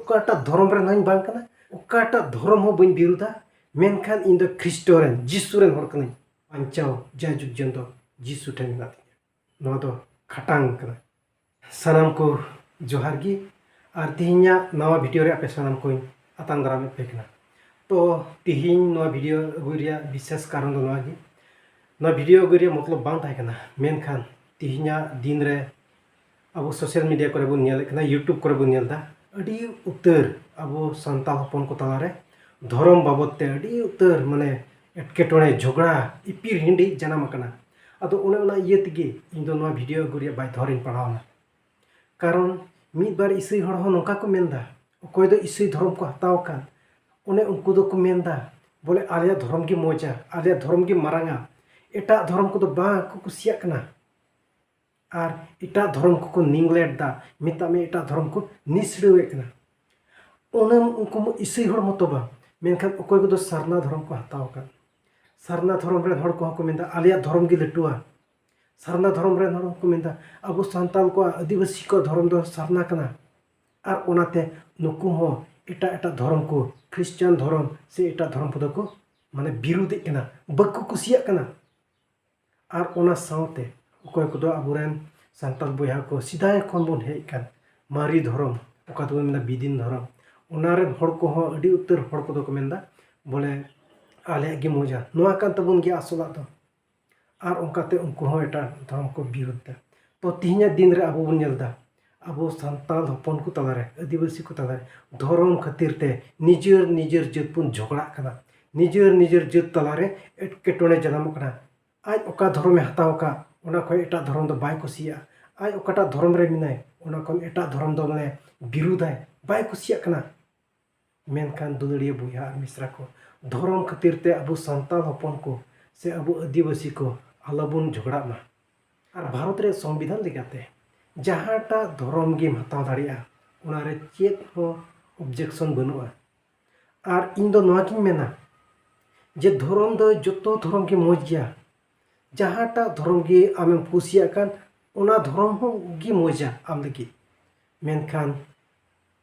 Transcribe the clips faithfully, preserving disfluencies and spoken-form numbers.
ᱚᱠᱟᱴᱟᱜ ᱫᱷᱚᱨᱚᱢ ᱨᱮᱱ ᱦᱚᱸᱧ ᱵᱟᱝ ᱠᱟᱱᱟ, ᱚᱠᱟᱴᱟᱜ ᱫᱷᱚᱨᱚᱢ ᱦᱚᱸ ᱵᱟᱹᱧ ᱵᱤᱨᱩᱫᱷᱟ, ᱢᱮᱱᱠᱷᱟᱱ ᱤᱧ ᱫᱚ ᱠᱷᱨᱤᱥᱴᱚ ᱨᱮᱱ, ᱡᱤᱥᱩ ᱨᱮᱱ ᱦᱚᱲ ᱠᱟᱹᱱᱟᱹᱧ᱾ ᱵᱟᱧᱪᱟᱣ ᱡᱟᱭᱡᱩᱜᱽ ᱡᱤᱭᱚᱱ ᱫᱚ ᱡᱤᱥᱩ ᱴᱷᱮᱱ ᱢᱮᱱᱟᱜ ᱛᱤᱧᱟ᱾ ᱱᱚᱣᱟ ᱫᱚ ᱠᱷᱟᱴᱟᱝ ᱠᱟᱱᱟ᱾ ᱥᱟᱱᱟᱢ ᱠᱚ ᱡᱚᱦᱟᱨ ᱜᱮ, ᱟᱨ ᱛᱮᱦᱮᱧᱟᱜ ᱱᱟᱣᱟ ᱵᱷᱤᱰᱤᱭᱳ ᱨᱮ ᱟᱯᱮ ᱥᱟᱱᱟᱢ ᱠᱚᱧ ᱟᱛᱟᱝ ᱫᱟᱨᱟᱢᱮᱫ ᱯᱮ ᱠᱟᱱᱟ᱾ ᱛᱚ ᱛᱮᱦᱮᱧ ᱱᱚᱣᱟ ᱵᱷᱤᱰᱤᱭᱳ ᱟᱹᱜᱩᱭ ᱨᱮᱭᱟᱜ ᱵᱤᱥᱮᱥ ᱠᱟᱨᱚᱱ ᱫᱚ ᱱᱚᱣᱟ ᱜᱮ, ᱱᱚᱣᱟ ᱵᱷᱤᱰᱤᱭᱳ ᱟᱹᱜᱩᱭ ᱨᱮᱭᱟᱜ ᱢᱚᱛᱞᱚᱵ ᱵᱟᱝ ᱛᱟᱦᱮᱸ ᱠᱟᱱᱟ, ᱢᱮᱱᱠᱷᱟᱱ ᱛᱮᱦᱮᱧᱟᱜ ᱫᱤᱱ ᱨᱮ ᱟᱵᱚ ᱥᱳᱥᱟᱞ ᱢᱤᱰᱤᱭᱟ ᱠᱚᱨᱮ ᱵᱚᱱ ᱧᱮᱞᱮᱫ ᱠᱟᱱᱟ, YouTube ᱠᱚᱨᱮ ᱵᱚᱱ ᱧᱮᱞ ᱮᱫᱟ, ᱟᱹᱰᱤ ᱩᱛᱟᱹᱨ ᱟᱵᱚ ᱥᱟᱱᱛᱟᱲ ᱦᱚᱯᱚᱱ ᱠᱚ ᱛᱟᱞᱟᱨᱮ ᱫᱷᱚᱨᱚᱢ ᱵᱟᱵᱚᱫ ᱛᱮ ᱟᱹᱰᱤ ᱩᱛᱟᱹᱨ ᱢᱟᱱᱮ ᱮᱴᱠᱮᱴᱚᱬᱮ, ᱡᱷᱚᱜᱽᱲᱟ, ᱤᱯᱤᱨ ᱦᱤᱸᱰᱤᱡ ᱡᱟᱱᱟᱢ ᱟᱠᱟᱱᱟ᱾ ᱟᱫᱚ ᱚᱱᱮ ᱚᱱᱟ ᱤᱭᱟᱹ ᱛᱮᱜᱮ ᱤᱧ ᱫᱚ ᱱᱚᱣᱟ ᱵᱷᱤᱰᱤᱭᱳ ᱟᱹᱜᱩ ᱨᱮᱭᱟᱜ ᱵᱟᱫᱽᱫᱷᱚ ᱨᱤᱧ ᱯᱟᱲᱟᱣᱱᱟ᱾ ᱠᱟᱨᱚᱱ ᱢᱤᱫ ᱵᱟᱨ ᱤᱥᱟᱹᱭ ᱦᱚᱲ ᱦᱚᱸ ᱱᱚᱝᱠᱟ ᱠᱚ ᱢᱮᱱᱫᱟ, ᱚᱠᱚᱭ ᱫᱚ ᱤᱥᱟᱹᱭ ᱫᱷᱚᱨᱚᱢ ᱠᱚ ᱦᱟᱛᱟᱣ ᱟᱠᱟᱫ, ᱚᱱᱮ ᱩᱱᱠᱩ ᱫᱚᱠᱚ ᱢᱮᱱᱫᱟ ᱵᱚᱞᱮ ᱟᱞᱮᱭᱟᱜ ᱫᱷᱚᱨᱚᱢ ᱜᱮ ᱢᱚᱡᱟ, ᱟᱞᱮᱭᱟᱜ ᱫᱷᱚᱨᱚᱢ ᱜᱮ ᱢᱟᱨᱟᱝᱟ, ᱮᱴᱟᱜ ᱫᱷᱚᱨᱚᱢ ᱠᱚᱫᱚ ᱵᱟᱝ ᱠᱚ ᱠᱩᱥᱤᱭᱟᱜ ᱠᱟᱱᱟ᱾ ᱟᱨ ᱮᱴᱟᱜ ᱫᱷᱚᱨᱚᱢ ᱠᱚᱠᱚ ᱱᱤᱜᱽᱞᱮᱠᱴ ᱫᱟ, ᱢᱮᱛᱟᱜ ᱢᱮ ᱮᱴᱟᱜ ᱫᱷᱚᱨᱚᱢ ᱠᱚ ᱱᱤᱥᱲᱟᱹᱣᱮᱫ ᱠᱟᱱᱟ᱾ ᱚᱱᱮ ᱩᱱᱠᱩ ᱤᱥᱟᱹᱭ ᱦᱚᱲ ᱢᱚᱛᱚ ᱵᱟᱝ, ᱢᱮᱱᱠᱷᱟᱱ ᱚᱠᱚᱭ ᱠᱚᱫᱚ ᱥᱟᱨᱱᱟ ᱫᱷᱚᱨᱚᱢ ᱠᱚ ᱦᱟᱛᱟᱣ ᱟᱠᱟᱫ, ᱥᱟᱨᱱᱟ ᱫᱷᱚᱨᱚᱢ ᱨᱮᱱ ᱦᱚᱲ ᱠᱚᱦᱚᱸ ᱠᱚ ᱢᱮᱱᱫᱟ ᱟᱞᱮᱭᱟᱜ ᱫᱷᱚᱨᱚᱢ ᱜᱮ ᱞᱟᱹᱴᱩᱣᱟ᱾ ᱥᱟᱨᱱᱟ ᱫᱷᱚᱨᱚᱢ ᱨᱮᱱ ᱦᱚᱲ ᱦᱚᱸᱠᱚ ᱢᱮᱱᱫᱟ ᱟᱵᱚ ᱥᱟᱱᱛᱟᱲ ᱠᱚᱣᱟᱜ, ᱟᱹᱫᱤᱵᱟᱹᱥᱤ ᱠᱚᱣᱟᱜ ᱫᱷᱚᱨᱚᱢ ᱫᱚ ᱥᱟᱨᱱᱟ ᱠᱟᱱᱟ᱾ ᱟᱨ ᱚᱱᱟᱛᱮ ᱱᱩᱠᱩ ᱦᱚᱸ ᱮᱴᱟᱜ ᱮᱴᱟᱜ ᱫᱷᱚᱨᱚᱢ ᱠᱚ, ᱠᱷᱨᱤᱥᱪᱟᱱ ᱫᱷᱚᱨᱚᱢ ᱥᱮ ᱮᱴᱟᱜ ᱫᱷᱚᱨᱚᱢ ᱠᱚᱫᱚ ᱠᱚ ᱢᱟᱱᱮ ᱵᱤᱨᱩᱫᱷᱮᱫ ᱠᱟᱱᱟ, ᱵᱟᱠᱚ ᱠᱩᱥᱤᱭᱟᱜ ᱠᱟᱱᱟ᱾ ᱟᱨ ᱚᱱᱟ ᱥᱟᱶᱛᱮ ᱚᱠᱚᱭ ᱠᱚᱫᱚ ᱟᱵᱚᱨᱮᱱ ᱥᱟᱱᱛᱟᱲ ᱵᱚᱭᱦᱟ ᱠᱚ ᱥᱮᱫᱟᱭ ᱠᱷᱚᱱ ᱵᱚᱱ ᱦᱮᱡ ᱟᱠᱟᱱ ᱢᱟᱨᱮ ᱫᱷᱚᱨᱚᱢ, ᱚᱠᱟ ᱫᱚᱵᱚᱱ ᱢᱮᱱᱟ ᱵᱤᱫᱤᱱ ᱫᱷᱚᱨᱚᱢ, ᱚᱱᱟ ᱨᱮᱱ ᱦᱚᱲ ᱠᱚᱦᱚᱸ ᱟᱹᱰᱤ ᱩᱛᱟᱹᱨ ᱦᱚᱲ ᱠᱚᱫᱚ ᱠᱚ ᱢᱮᱱᱫᱟ ᱵᱚᱞᱮ ᱟᱞᱮᱭᱟᱜ ᱜᱮ ᱢᱚᱡᱟ, ᱱᱚᱣᱟ ᱠᱟᱱ ᱛᱟᱵᱚᱱ ᱜᱮᱭᱟ ᱟᱥᱚᱞᱟᱜ ᱫᱚ᱾ ᱟᱨ ᱚᱱᱠᱟᱛᱮ ᱩᱱᱠᱩ ᱦᱚᱸ ᱮᱴᱟᱜ ᱫᱷᱚᱨᱚᱢ ᱠᱚ ᱵᱤᱨᱩᱫᱷ ᱫᱟ᱾ ᱛᱚ ᱛᱮᱦᱮᱧᱟᱜ ᱫᱤᱱ ᱨᱮ ᱟᱵᱚ ᱵᱚᱱ ᱧᱮᱞ ᱮᱫᱟ ᱟᱵᱚ ᱥᱟᱱᱛᱟᱲ ᱦᱚᱯᱚᱱ ᱠᱚ ᱛᱟᱞᱟᱨᱮ, ᱟᱹᱫᱤᱵᱟᱹᱥᱤ ᱠᱚ ᱛᱟᱞᱟᱨᱮ ᱫᱷᱚᱨᱚᱢ ᱠᱷᱟᱹᱛᱤᱨ ᱛᱮ ᱱᱤᱡᱮᱨ ᱱᱤᱡᱮᱨ ᱡᱟᱹᱛ ᱵᱚᱱ ᱡᱷᱚᱜᱽᱲᱟᱜ ᱠᱟᱱᱟ, ᱱᱤᱡᱮᱨ ᱱᱤᱡᱮᱨ ᱡᱟᱹᱛ ᱛᱟᱞᱟᱨᱮ ᱮᱴᱠᱮᱴᱚᱬᱮ ᱡᱟᱱᱟᱢᱚᱜ ᱠᱟᱱᱟ᱾ ᱟᱡ ᱚᱠᱟ ᱫᱷᱚᱨᱚᱢᱮ ᱦᱟᱛᱟᱣ ᱟᱠᱟᱫ, ᱚᱱᱟ ᱠᱷᱚᱱ ᱮᱴᱟᱜ ᱫᱷᱚᱨᱚᱢ ᱫᱚ ᱵᱟᱭ ᱠᱩᱥᱤᱭᱟᱜᱼᱟ᱾ ᱟᱡ ᱚᱠᱟᱴᱟᱜ ᱫᱷᱚᱨᱚᱢ ᱨᱮ ᱢᱮᱱᱟᱭ, ᱚᱱᱟ ᱠᱷᱚᱱ ᱮᱴᱟᱜ ᱫᱷᱚᱨᱚᱢ ᱫᱚ ᱢᱟᱱᱮ ᱵᱤᱨᱩᱫᱷᱟᱭ, ᱵᱟᱭ ᱠᱩᱥᱤᱭᱟᱜ ᱠᱟᱱᱟ᱾ ᱢᱮᱱᱠᱷᱟᱱ ᱫᱩᱞᱟᱹᱲᱤᱭᱟᱹ ᱵᱚᱭᱦᱟ ᱟᱨ ᱢᱤᱥᱨᱟ ᱠᱚ, ᱫᱷᱚᱨᱚᱢ ᱠᱷᱟᱹᱛᱤᱨ ᱛᱮ ᱟᱵᱚ ᱥᱟᱱᱛᱟᱲ ᱦᱚᱯᱚᱱ ᱠᱚ ᱥᱮ ᱟᱵᱚ ᱟᱹᱫᱤᱵᱟᱹᱥᱤ ᱠᱚ ᱟᱞᱚᱵᱚᱱ ᱡᱷᱚᱜᱽᱲᱟᱜ ᱢᱟ᱾ ᱟᱨ ᱵᱷᱟᱨᱚᱛ ᱨᱮᱭᱟᱜ ᱥᱚᱝᱵᱤᱫᱷᱟᱱ ᱞᱮᱠᱟᱛᱮ ᱡᱟᱦᱟᱸᱴᱟᱜ ᱫᱷᱚᱨᱚᱢ ᱜᱮᱢ ᱦᱟᱛᱟᱣ ᱫᱟᱲᱮᱭᱟᱜᱼᱟ, ᱚᱱᱟᱨᱮ ᱪᱮᱫ ᱦᱚᱸ ᱚᱵᱡᱮᱠᱥᱚᱱ ᱵᱟᱹᱱᱩᱜᱼᱟ᱾ ᱟᱨ ᱤᱧ ᱫᱚ ᱱᱚᱣᱟ ᱜᱤᱧ ᱢᱮᱱᱟ ᱡᱮ ᱫᱷᱚᱨᱚᱢ ᱫᱚ ᱡᱚᱛᱚ ᱫᱷᱚᱨᱚᱢ ᱜᱮ ᱢᱚᱡᱽ ᱜᱮᱭᱟ᱾ ᱡᱟᱦᱟᱸᱴᱟᱜ ᱫᱷᱚᱨᱚᱢ ᱜᱮ ᱟᱢᱮᱢ ᱠᱩᱥᱤᱭᱟᱜ ᱠᱟᱱ, ᱚᱱᱟ ᱫᱷᱚᱨᱚᱢ ᱦᱚᱸ ᱜᱮ ᱢᱚᱡᱟ ᱟᱢ ᱞᱟᱹᱜᱤᱫ᱾ ᱢᱮᱱᱠᱷᱟᱱ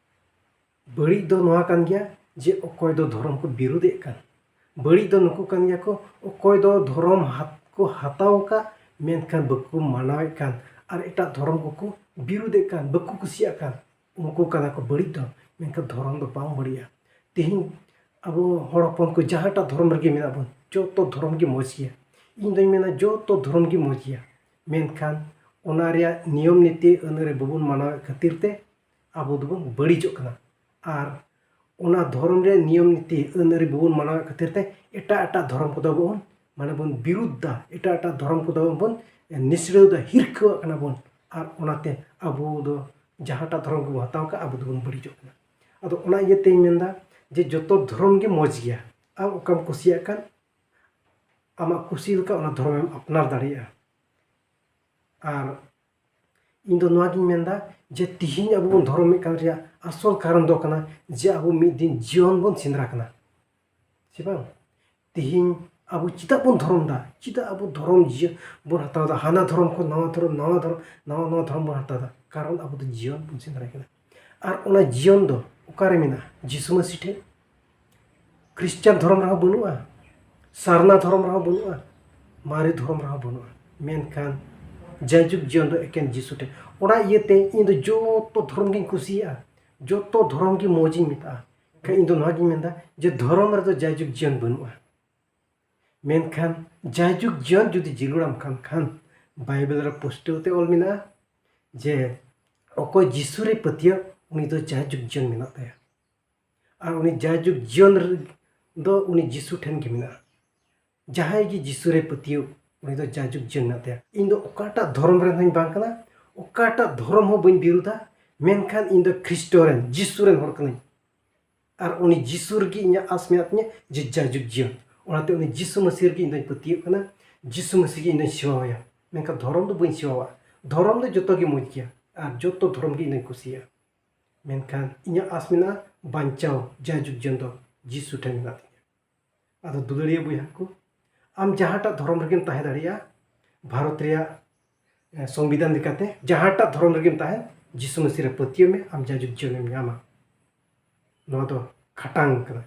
ᱵᱟᱹᱲᱤᱡ ᱫᱚ ᱱᱚᱣᱟ ᱠᱟᱱ ᱜᱮᱭᱟ ᱡᱮ ᱚᱠᱚᱭ ᱫᱚ ᱫᱷᱚᱨᱚᱢ ᱠᱚ ᱵᱤᱨᱩᱫᱷᱮᱫ ᱠᱟᱱ᱾ ᱵᱟᱹᱲᱤᱡ ᱫᱚ ᱱᱩᱠᱩ ᱠᱟᱱ ᱜᱮᱭᱟ ᱠᱚ, ᱚᱠᱚᱭ ᱫᱚ ᱫᱷᱚᱨᱚᱢ ᱦᱟᱛ-, ᱠᱚ ᱦᱟᱛᱟᱣ ᱟᱠᱟᱫ, ᱢᱮᱱᱠᱷᱟᱱ ᱵᱟᱠᱚ ᱢᱟᱱᱟᱣᱮᱫ ᱠᱟᱱ, ᱟᱨ ᱮᱴᱟᱜ ᱫᱷᱚᱨᱚᱢ ᱠᱚᱠᱚ ᱵᱤᱨᱩᱫᱷᱮᱫ ᱠᱟᱱ, ᱵᱟᱠᱚ ᱠᱩᱥᱤᱭᱟᱜ ᱠᱟᱱ, ᱩᱱᱠᱩ ᱠᱟᱱᱟ ᱠᱚ ᱵᱟᱹᱲᱤᱡ ᱫᱚ᱾ ᱢᱮᱱᱠᱷᱟᱱ ᱫᱷᱚᱨᱚᱢ ᱫᱚ ᱵᱟᱝ ᱵᱟᱹᱲᱤᱡᱼᱟ᱾ ᱛᱮᱦᱮᱧ ᱟᱵᱚ ᱦᱚᱲ ᱦᱚᱯᱚᱱ ᱠᱚ ᱡᱟᱦᱟᱸᱴᱟᱜ ᱫᱷᱚᱨᱚᱢ ᱨᱮᱜᱮ ᱢᱮᱱᱟᱜ ᱵᱚᱱ, ᱡᱚᱛᱚ ᱫᱷᱚᱨᱚᱢ ᱜᱮ ᱢᱚᱡᱽ ᱜᱮᱭᱟ᱾ ᱤᱧ ᱫᱚᱧ ᱢᱮᱱᱟ ᱡᱚᱛᱚ ᱫᱷᱚᱨᱚᱢ ᱜᱮ ᱢᱚᱡᱽ ᱜᱮᱭᱟ, ᱢᱮᱱᱠᱷᱟᱱ ᱚᱱᱟ ᱨᱮᱭᱟᱜ ᱱᱤᱭᱚᱢ ᱱᱤᱛᱤ ᱟᱹᱱ ᱟᱹᱨᱤ ᱵᱟᱵᱚᱱ ᱢᱟᱱᱟᱣᱮᱫ ᱠᱷᱟᱹᱛᱤᱨ ᱛᱮ ᱟᱵᱚ ᱫᱚᱵᱚᱱ ᱵᱟᱹᱲᱤᱡᱚᱜ ᱠᱟᱱᱟ᱾ ᱟᱨ ᱚᱱᱟ ᱫᱷᱚᱨᱚᱢ ᱨᱮᱭᱟᱜ ᱱᱤᱭᱚᱢ ᱱᱤᱛᱤ ᱟᱹᱱ ᱟᱹᱨᱤ ᱵᱟᱵᱚᱱ ᱢᱟᱱᱟᱣᱮᱫ ᱠᱷᱟᱹᱛᱤᱨ ᱛᱮ ᱮᱴᱟᱜ ᱮᱴᱟᱜ ᱫᱷᱚᱨᱚᱢ ᱠᱚᱫᱚ ᱵᱚᱱ, ᱢᱟᱱᱮ ᱵᱚᱱ ᱵᱤᱨᱩᱫᱷ ᱫᱟ, ᱮᱴᱟᱜ ᱮᱴᱟᱜ ᱫᱷᱚᱨᱚᱢ ᱠᱚᱫᱚ ᱵᱚᱱ ᱱᱤᱥᱲᱟᱹᱣ ᱫᱟ, ᱦᱤᱨᱠᱷᱟᱹᱣᱟᱜ ᱠᱟᱱᱟ ᱵᱚᱱ᱾ ᱟᱨ ᱚᱱᱟᱛᱮ ᱟᱵᱚ ᱫᱚ ᱡᱟᱦᱟᱸᱴᱟᱜ ᱫᱷᱚᱨᱚᱢ ᱜᱮᱵᱚᱱ ᱦᱟᱛᱟᱣ ᱠᱟᱜ, ᱟᱵᱚ ᱫᱚᱵᱚᱱ ᱵᱟᱹᱲᱤᱡᱚᱜ ᱠᱟᱱᱟ᱾ ᱟᱫᱚ ᱚᱱᱟ ᱤᱭᱟᱹᱛᱮᱧ ᱢᱮᱱᱫᱟ ᱡᱮ ᱡᱚᱛᱚ ᱫᱷᱚᱨᱚᱢ ᱜᱮ ᱢᱚᱡᱽ ᱜᱮᱭᱟ᱾ ᱟᱢ ᱚᱠᱟᱢ ᱠᱩᱥᱤᱭᱟᱜ ᱠᱟᱱ, ᱟᱢᱟᱜ ᱠᱩᱥᱤ ᱞᱮᱠᱟ ᱚᱱᱟ ᱫᱷᱚᱨᱚᱢᱮᱢ ᱟᱯᱱᱟᱨ ᱫᱟᱲᱮᱭᱟᱜᱼᱟ᱾ ᱟᱨ ᱤᱧ ᱫᱚ ᱱᱚᱣᱟ ᱜᱤᱧ ᱢᱮᱱᱫᱟ ᱡᱮ ᱛᱤᱦᱤᱧ ᱟᱵᱚ ᱵᱚᱱ ᱫᱷᱚᱨᱚᱢᱮᱫ ᱠᱟᱱ ᱨᱮᱭᱟᱜ ᱟᱥᱚᱞ ᱠᱟᱨᱚᱱ ᱫᱚ ᱠᱟᱱᱟ ᱡᱮ ᱟᱵᱚ ᱢᱤᱫ ᱫᱤᱱ ᱡᱤᱭᱚᱱ ᱵᱚᱱ ᱥᱮᱸᱫᱽᱨᱟ ᱠᱟᱱᱟ, ᱥᱮ ᱵᱟᱝ? ᱛᱤᱦᱤᱧ ᱟᱵᱚ ᱪᱮᱫᱟᱜ ᱵᱚᱱ ᱫᱷᱚᱨᱚᱢ ᱫᱟ? ᱪᱮᱫᱟᱜ ᱟᱵᱚ ᱫᱷᱚᱨᱚᱢ ᱡᱤᱭᱟᱹ ᱵᱚᱱ ᱦᱟᱛᱟᱣ ᱫᱟ? ᱦᱟᱱᱟ ᱫᱷᱚᱨᱚᱢ ᱠᱷᱚᱱ ᱱᱟᱣᱟ ᱫᱷᱚᱨᱚᱢ, ᱱᱟᱣᱟ ᱫᱷᱚᱨᱚᱢ, ᱱᱟᱣᱟ ᱱᱟᱣᱟ ᱫᱷᱚᱨᱚᱢ ᱵᱚᱱ ᱦᱟᱛᱟᱣ ᱫᱟ, ᱠᱟᱨᱚᱱ ᱟᱵᱚ ᱫᱚ ᱡᱤᱭᱚᱱ ᱵᱚᱱ ᱥᱮᱸᱫᱽᱨᱟᱭ ᱠᱟᱱᱟ᱾ ᱟᱨ ᱚᱱᱟ ᱡᱤᱭᱚᱱ ᱫᱚ ᱚᱠᱟᱨᱮ ᱢᱮᱱᱟᱜᱼᱟ? ᱡᱤᱥᱩ ᱢᱟᱹᱥᱤ ᱴᱷᱮᱱ᱾ ᱠᱷᱨᱤᱥᱪᱟᱱ ᱫᱷᱚᱨᱚᱢ ᱨᱮᱦᱚᱸ ᱵᱟᱹᱱᱩᱜᱼᱟ, ᱥᱟᱨᱱᱟ ᱫᱷᱚᱨᱚᱢ ᱨᱮᱦᱚᱸ ᱵᱟᱹᱱᱩᱜᱼᱟ, ᱢᱟᱨᱮ ᱫᱷᱚᱨᱚᱢ ᱨᱮᱦᱚᱸ ᱵᱟᱹᱱᱩᱜᱼᱟ, ᱢᱮᱱᱠᱷᱟᱱ ᱡᱟᱭᱡᱩᱜᱽ ᱡᱤᱭᱚᱱ ᱫᱚ ᱮᱠᱮᱱ ᱡᱤᱥᱩ ᱴᱷᱮᱱ᱾ ᱚᱱᱟ ᱤᱭᱟᱹᱛᱮ ᱤᱧ ᱫᱚ ᱡᱚᱛᱚ ᱫᱷᱚᱨᱚᱢ ᱜᱤᱧ ᱠᱩᱥᱤᱭᱟᱜᱼᱟ, ᱡᱚᱛᱚ ᱫᱷᱚᱨᱚᱢ ᱜᱮ ᱢᱚᱡᱽ ᱤᱧ ᱢᱮᱛᱟᱜᱼᱟ᱾ ᱮᱱᱠᱷᱟᱱ ᱤᱧ ᱫᱚ ᱱᱚᱣᱟ ᱜᱤᱧ ᱢᱮᱱᱫᱟ ᱡᱮ ᱫᱷᱚᱨᱚᱢ ᱨᱮᱫᱚ ᱡᱟᱭᱡᱩᱜᱽ ᱡᱤᱭᱚᱱ ᱵᱟᱹᱱᱩᱜᱼᱟ, ᱢᱮᱱᱠᱷᱟᱱ ᱡᱟᱭᱡᱩᱜᱽ ᱡᱤᱭᱚᱱ ᱡᱩᱫᱤ ᱡᱟᱹᱨᱩᱲᱟᱢ ᱠᱟᱱ ᱠᱷᱟᱱ ᱵᱟᱭᱵᱮᱞ ᱨᱮ ᱯᱩᱥᱴᱟᱹᱣ ᱛᱮ ᱚᱞ ᱢᱮᱱᱟᱜᱼᱟ ᱡᱮ ᱚᱠᱚᱭ ᱡᱤᱥᱩ ᱨᱮ ᱯᱟᱹᱛᱭᱟᱹᱣ, ᱩᱱᱤ ᱫᱚ ᱡᱟᱭᱡᱩᱜᱽ ᱡᱤᱭᱚᱱ ᱢᱮᱱᱟᱜ ᱛᱟᱭᱟ᱾ ᱟᱨ ᱩᱱᱤ ᱡᱟᱭᱡᱩᱜᱽ ᱡᱤᱭᱚᱱ ᱨᱮ ᱫᱚ ᱩᱱᱤ ᱡᱤᱥᱩ ᱴᱷᱮᱱ ᱜᱮ ᱢᱮᱱᱟᱜᱼᱟ᱾ ᱡᱟᱦᱟᱸᱭ ᱜᱮ ᱡᱤᱥᱩ ᱨᱮ ᱯᱟᱹᱛᱭᱟᱹᱣ, ᱩᱱᱤ ᱫᱚ ᱡᱟᱭᱡᱩᱜᱽ ᱡᱤᱭᱚᱱ ᱢᱮᱱᱟᱜ ᱛᱟᱭᱟ᱾ ᱤᱧ ᱫᱚ ᱚᱠᱟᱴᱟᱜ ᱫᱷᱚᱨᱚᱢ ᱨᱮᱱ ᱦᱚᱸᱧ ᱵᱟᱝ ᱠᱟᱱᱟ, ᱚᱠᱟᱴᱟᱜ ᱫᱷᱚᱨᱚᱢ ᱦᱚᱸ ᱵᱟᱹᱧ ᱵᱤᱨᱩᱫᱷᱟ, ᱢᱮᱱᱠᱷᱟᱱ ᱤᱧ ᱫᱚ ᱠᱷᱨᱤᱥᱴᱚ ᱨᱮᱱ, ᱡᱤᱥᱩ ᱨᱮᱱ ᱦᱚᱲ ᱠᱟᱹᱱᱟᱹᱧ᱾ ᱟᱨ ᱩᱱᱤ ᱡᱤᱥᱩ ᱨᱮᱜᱮ ᱤᱧᱟᱹᱜ ᱟᱸᱥ ᱢᱮᱱᱟᱜ ᱛᱤᱧᱟᱹ ᱡᱮ ᱡᱟᱭᱡᱩᱜᱽ ᱡᱤᱭᱚᱱ᱾ ᱚᱱᱟᱛᱮ ᱩᱱᱤ ᱡᱤᱥᱩ ᱢᱟᱹᱥᱤ ᱨᱮᱜᱮ ᱤᱧ ᱫᱚᱧ ᱯᱟᱹᱛᱭᱟᱹᱜ ᱠᱟᱱᱟ, ᱡᱤᱥᱩ ᱢᱟᱹᱥᱤ ᱜᱮ ᱤᱧ ᱫᱚᱧ ᱥᱮᱵᱟᱣᱟᱭᱟ᱾ ᱢᱮᱱᱠᱷᱟᱱ ᱫᱷᱚᱨᱚᱢ ᱫᱚ ᱵᱟᱹᱧ ᱥᱮᱵᱟᱣᱟ, ᱫᱷᱚᱨᱚᱢ ᱫᱚ ᱡᱚᱛᱚ ᱜᱮ ᱢᱚᱡᱽ ᱜᱮᱭᱟ ᱟᱨ ᱡᱚᱛᱚ ᱫᱷᱚᱨᱚᱢ ᱜᱮ ᱤᱧ ᱫᱚᱧ ᱠᱩᱥᱤᱭᱟᱜᱼᱟ᱾ ᱢᱮᱱᱠᱷᱟᱱ ᱤᱧᱟᱹᱜ ᱟᱸᱥ ᱢᱮᱱᱟᱜᱼᱟ ᱵᱟᱧᱪᱟᱣ ᱡᱟᱭᱡᱩᱜᱽ ᱡᱤᱭᱚᱱ ᱫᱚ ᱡᱤᱥᱩ ᱴᱷᱮᱱ ᱢᱮᱱᱟᱜ ᱛᱤᱧᱟᱹ᱾ ᱟᱫᱚ ᱫᱩᱞᱟᱹᱲᱤᱭᱟᱹ ᱵᱚᱭᱦᱟ ᱠᱚ, ᱟᱢ ᱡᱟᱦᱟᱸᱴᱟᱜ ᱫᱷᱚᱨᱚᱢ ᱨᱮᱜᱮᱢ ᱛᱟᱦᱮᱸ ᱫᱟᱲᱮᱭᱟᱜᱼᱟ, ᱵᱷᱟᱨᱚᱛ ᱨᱮᱭᱟᱜ, ᱮ, ᱥᱚᱝᱵᱤᱫᱷᱟᱱ ᱞᱮᱠᱟᱛᱮ ᱡᱟᱦᱟᱸᱴᱟᱜ ᱫᱷᱚᱨᱚᱢ ᱨᱮᱜᱮᱢ ᱛᱟᱦᱮᱸᱱ, ᱡᱤᱥᱩ ᱢᱟᱹᱥᱤ ᱨᱮ ᱯᱟᱹᱛᱭᱟᱹᱣ ᱢᱮ, ᱟᱢ ᱡᱟᱭᱡᱩᱜᱽ ᱡᱤᱭᱚᱱᱮᱢ ᱧᱟᱢᱟ᱾ ᱱᱚᱣᱟ ᱫᱚ ᱠᱷᱟᱴᱟᱝ ᱠᱟᱱᱟ᱾